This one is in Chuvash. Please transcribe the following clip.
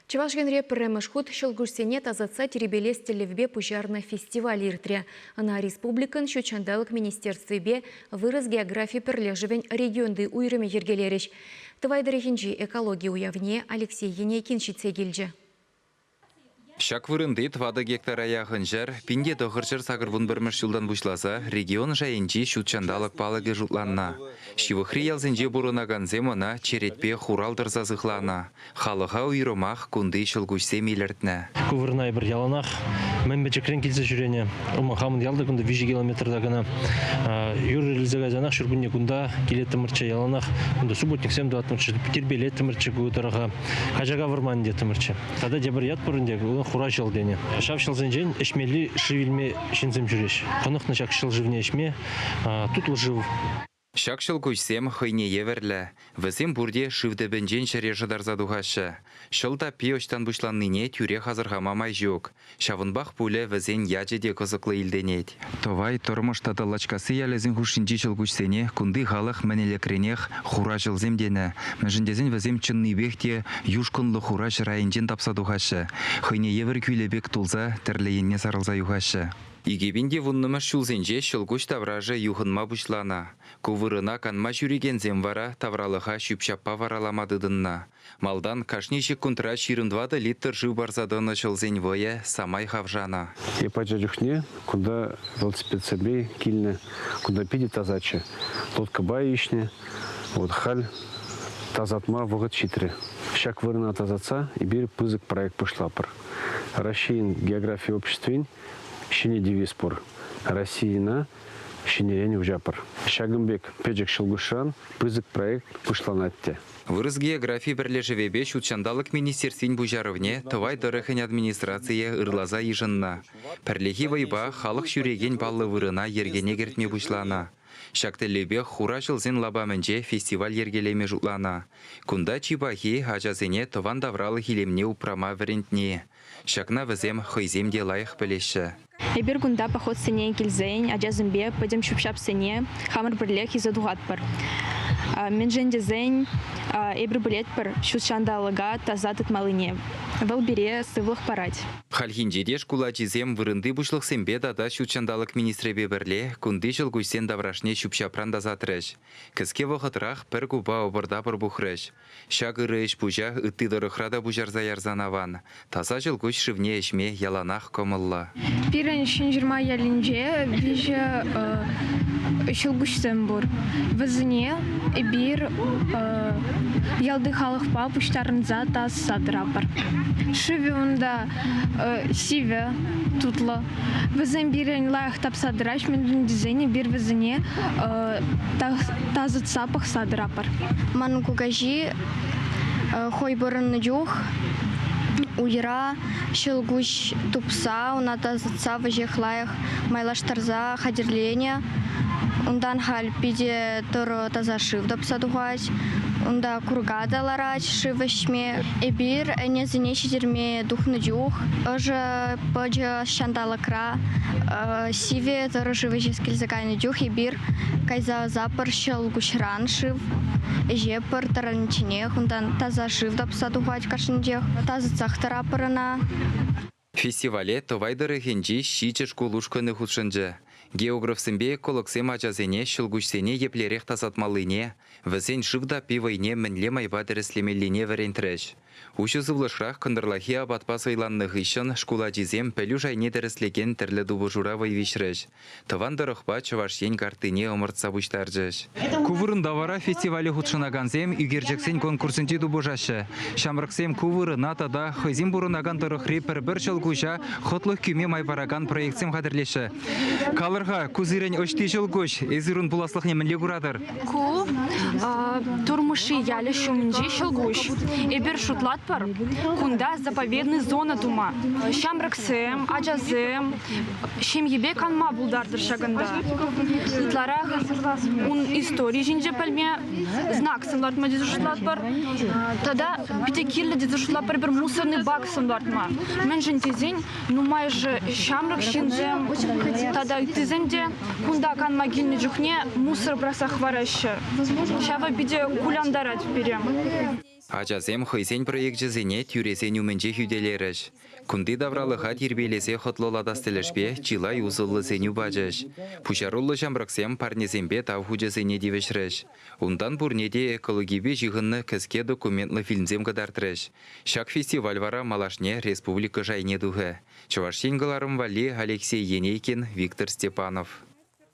Чӑваш Енре пӗрремӗш хут ҫӑлкуҫсене тасатса тирпейлес тӗллевпе пуҫарнӑ фестиваль иртрӗ. Ӑна республикӑн ҫут ҫанталӑк министерствипе Вырӑс географи пӗрлешӗвӗн регионти уйрӑмӗ йӗркелерӗҫ. Тӑвай тӑрӑхӗнчи экологи уявне Алексей Енейкин ҫитсе килчӗ. Ҫак вырӑнти тӑватӑ гектара яхӑн ҫӗр 1981 ҫултан пуҫласа регион шайӗнчи ҫут ҫанталӑк палӑкӗ шутланнӑ. Ҫывӑхри ялсенче пурӑнакансем ӑна черетпе хурал тӑрса сыхланӑ. Халӑха уйрӑмах кунти ҫӑлкуҫсем илӗртнӗ. Ку вырӑна эпир яланах мӗн пӗчӗкрен килсе ҫӳренӗ. Хамӑн ялта кунта 3 километрта кӑна. Юр илсе кайсанах ҫуркунне кунта килеттӗмӗрччӗ яланах. Кунта субботниксем тӑваттӑмӑрччӗ, тирпейлеттӗмӗрччӗ ку тӑрӑха. Качака вӑрманӗ теттӗмӗрччӗ. Тата тепӗр ят пур ӗнтӗ, хура ҫӑл тенӗ. Ҫав ҫӑлсенчен ӗҫмелли шыв илме ҫынсем ҫӳреҫ. Хӑнӑхнӑ ҫак ҫӑл шывне ӗҫме тутлӑ шыв. Ҫак ҫӑлкуҫсем хӑйне евӗрлӗ. Вӗсем пурте шыв тӗпӗнчен ҫӗре шӑтарса тухаҫҫӗ. Ҫӑл таппи ӑҫтан пуҫланнине тӳрех асӑрхама май ҫук. Ҫавӑнпах пулӗ вӗсен ячӗ те кӑсӑклӑ илтӗнет. Тӑвай, Тӑрмӑш тата Лачкасси ялӗсен хушшинчи ҫӑлкуҫсене кунти халӑх мӗн ӗлӗкренех хура ҫӑлсем тенӗ. Мӗншӗн тесен вӗсем чӑннипех те юшкӑнлӑ хура ҫӗр айӗнчен тапса тухаҫҫӗ, хӑйне евӗр кӳлӗ пек тулса тӗрлӗ енне сарӑлса юхаҫҫӗ. 2010-мӗш ҫулсенче ҫӑлкуҫ таврашӗ юхӑнма пуҫланӑ. Ку вырӑна канма ҫӳрекенсем вара тавралӑха ҫӳп-ҫаппа варалама тытӑннӑ. Малтан кашни ҫеккунтра 24 литр шыв парса тӑнӑ ҫӑлсен вӑйӗ самай хавшанӑ. Эп ача чухне кунта велосипедсемпе килнӗ. Кунта питӗ тасаччӗ. Лодкӑпа ишнӗ. Вот халь тасатма вӑхӑт ҫитрӗ. Ҫак вырӑна тасатса эпир пысӑк проект пуҫлатпӑр. Раҫҫейӗн географи обществин ҫӗнӗ девиз пур. Российӑна ҫӗнӗрен уҫатпӑр. Ҫакӑн пек пӗчӗк ҫӑлкуҫран пысӑк проект пуҫланать те. Вырӑс географи пӗрлешӗвӗпе ҫут ҫанталӑк министерствин пуҫарӑвне Тӑвай тӑрӑхӗн администрацийӗ ырласа йышӑннӑ. Пӗрлехи вӑйпа халӑх ҫӳрекен паллӑ вырӑна йӗркене кӗртме пуҫланӑ. Ҫак тӗллевпех Хура ҫӑлсен лапамӗнче фестиваль йӗркелеме шутланӑ. Кунта чи пахи, ачасене тӑван тавралӑх илемне упрама вӗрентни. Ҫакна вӗсем хӑйсем те лайӑх пӗлеҫҫӗ. Эпир кунта походсене килсен ачасемпе пӗтӗм ҫӳп-ҫапсене хамӑр пӗрлех илсе тухатпӑр. Мӗншӗн тесен эпир пӗлетпӗр ҫут ҫанталӑка таса тытмаллине. Вӑл пире сывлӑх парать. Хальхинче те шкул ачисем вырӑнти пуҫлӑхсемпе тата ҫут ҫанталӑк министрӗпе пӗрле кунти ҫӑлкуҫсен таврашне ҫӳп-ҫапран тасатрӗҫ. Кӗске вӑхӑтрах пӗр купа ӑпӑр-тапӑр пухрӗҫ. Ҫак ырӑ ӗҫ-пуҫа ытти тӑрӑхра та пуҫарса ярсан аван. Таса ҫӑлкуҫ шывне ӗҫме яланах кӑмӑллӑ. Пирӗн Ҫӗнҫырма ялӗнче виҫӗ ҫӑлкуҫсем пур. Вӗсене эпир ялти халӑхпа пуҫтарӑнса тасса тӑратпӑр. Шывӗ унта сивӗ, тутлӑ. Вӗсем пирӗн лайӑх тапса тӑраҫ, мӗншӗн тесен эпир вӗсене тасатса пӑхса тӑратпӑр. Манӑн кукаҫи хӑй пурӑннӑ чух уйра ҫӑлкуҫ тупса, ӑна тасатса веҫех лайӑх майлаштарса хатӗрленӗ. Унтан халь питӗ тӑрӑ таса шыв тапса тухать. Унта курка та ларать шыв ӗҫме. Эпир ӗнесене ҫитерме тухнӑ чух ӑшӑ пӑчӑ ҫанталӑкра сивӗ тӑрӑ шыв ӗҫес килсе кайнӑ чух эпир кайса ӑсатпӑр ҫӑл куҫран шыв ӗҫетпӗр тӑраничченех. Унтан таса шыв тапса тухать кашнинчех. Тасатсах тӑратпӑр ӑна. Фестивале Тӑвай тӑрӑхӗнчи ҫичӗ шкул ушкӑнӗ хутшӑнчӗ. Географсемпе экологсем ачасене ҫӑлкуҫсене еплерех тасатмаллине, вӗсен шыв таппи вӑйне мӗнле майпа тӗрӗслемеллине вӗрентрӗҫ. Уҫӑ сывлӑшрах кӑнтӑрлахи апатпа сӑйланнӑ хыҫҫӑн шкул ачисем пӗлӳ шайне тӗрӗслекен тӗрлӗ тупӑшура вӑй виҫрӗҫ. Тӑван тӑрӑхпа Чӑваш Ен карттине ӑмӑртса пуҫтарчӗҫ. Ку вырӑнта вара фестивале хутшӑнакансем ӳкерчӗксен конкурсӗнче тупӑшаҫҫӗ. Ҫамрӑксем ку вырӑна тата хӑйсем пурӑнакан тӑрӑхри пӗр-пӗр ҫӑлкуҫа хӑтлӑх кӳме май паракан проектсем хатӗрлеҫҫӗ. Калӑр-ха, ку сирӗн ӑҫти ҫӑлкуҫ? Эсир ун пуласлӑхне мӗнле куратӑр? Ку Турмыши ялӗ ҫумӗнчи ҫӑлкуҫ. Эпир шутлатпӑр, кунта заповедный зона тума. Ҫамрӑксем, ачасем ҫемьепе канма пултартӑр ҫакӑнта. Ытларах ун истори ҫинче пӗлме, знаксем лартма тесе шутлатпӑр. Тата питӗ кирлӗ тесе шутлатпӑр пӗр мусорный баксем лартма. Мӗншӗн тесен нумайӑшӗ ҫамрӑк ҫынсем тата ыттисем те кунта канма килнӗ чухне мусор пӑрахса хӑвараҫҫӗ. Ҫавӑ питӗ кулянтарать пире. Ачасем хӑйсен проекчӗсене тӳресен умӗнче хӳтӗлерӗҫ. Кунти тавралӑха тирпейлесе хӑтлӑлатас тӗлӗшпе чылай усӑллӑ сӗнӳ пачӗҫ. Пуҫаруллӑ ҫамрӑксем парнесемпе тав хучӗсене тивӗҫрӗҫ. Унтан пурне те экологипе ҫыхӑннӑ кӗске документлӑ фильмсем кӑтартрӗҫ. Ҫак фестиваль вара малашне республика шайне тухӗ. Чӑваш Ен кӑларӑм валли Алексей Енейкин, Виктор Степанов.